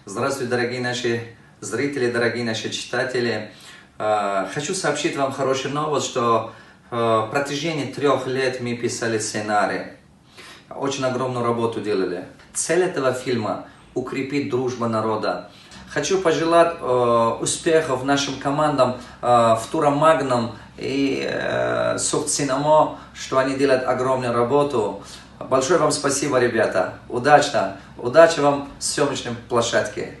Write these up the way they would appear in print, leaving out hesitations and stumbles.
Здравствуйте, дорогие наши зрители, дорогие наши читатели. Хочу сообщить вам хорошую новость, что в протяжении 3 лет мы писали сценарий. Очень огромную работу делали. Цель этого фильма – укрепить дружбу народа. Хочу пожелать успехов нашим командам Фтура Магнум и Суғд Синемо, что они делают огромную работу. Большое вам спасибо, ребята. Удачно. Удачи вам в съемочной площадке.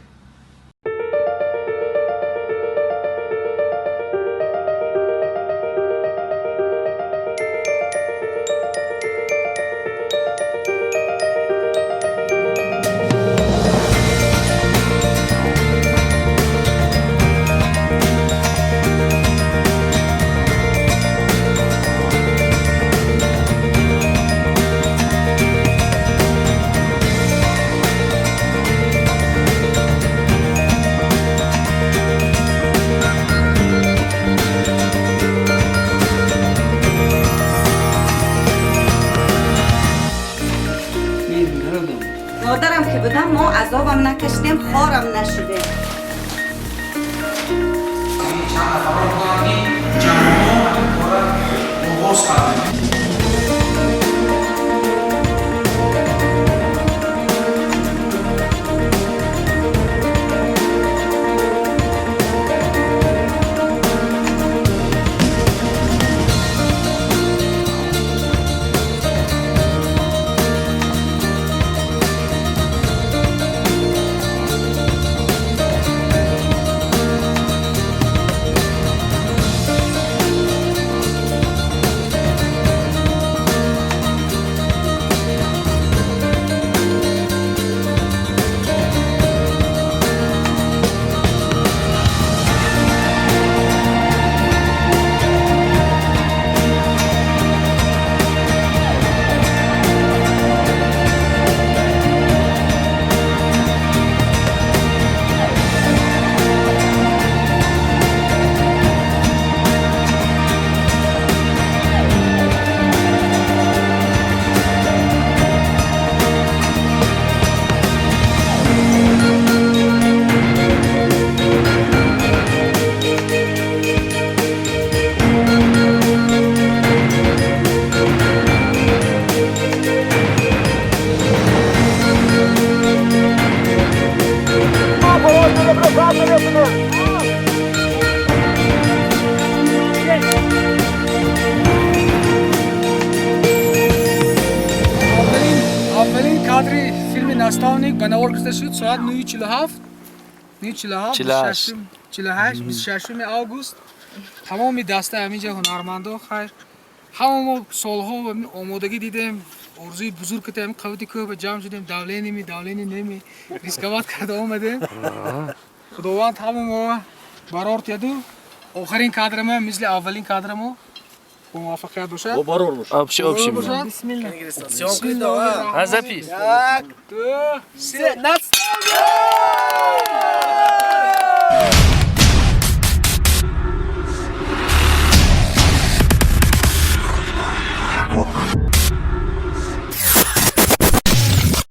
Модарам ки будам, мо азобам накашидем, хорам нашудем. Чанд нафарро буданд, ки ҷавонон ҳамин кора оғоз карданд. Аввалин кадри филми «Наставник» ба навор гирифта шуд соат 9:47, 9:47, 48, 26 август. Тамоми даста ҳаминҷа ҳунармандо, хайр, ҳама мо солҳо омодагӣ дидем, орзуи бузург кардем, қавати кӯҳ ба ҷамъ шудем, давление ми, давление неми, рисковать карда омадем. Худованд ҳама мо барор тияду охирин кадрама мисли аввалин кадрамо бо муваффақият бошад. Барор бошад. Общий, общий. Бошад. А, запись. Як, ду, се.